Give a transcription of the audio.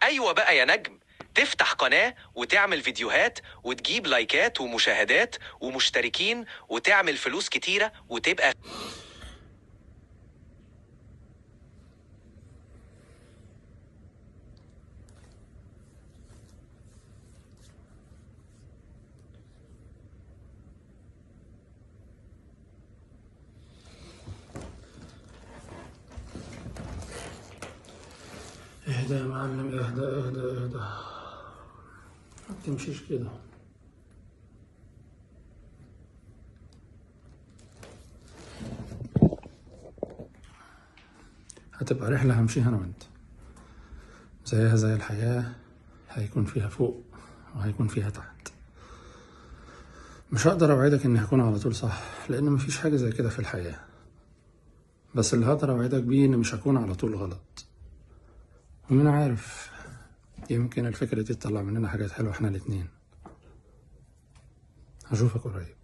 ايوه بقى يا نجم، تفتح قناة وتعمل فيديوهات وتجيب لايكات ومشاهدات ومشتركين وتعمل فلوس كتيرة وتبقى. اهدى يا معلم، اهدى اهدى اهدى، ما تمشيش كده. هتبقى رحلة همشيها أنا وأنت، زيها زي الحياة، هيكون فيها فوق وهيكون فيها تحت. مش هقدر أوعدك إني هكون على طول صح، لأن مفيش حاجة زي كده في الحياة، بس اللي هقدر أوعدك بيه إن مش هكون على طول غلط. ومين عارف، يمكن الفكرة دي تطلع مننا حاجات حلوة احنا الاتنين. هشوفك قريب.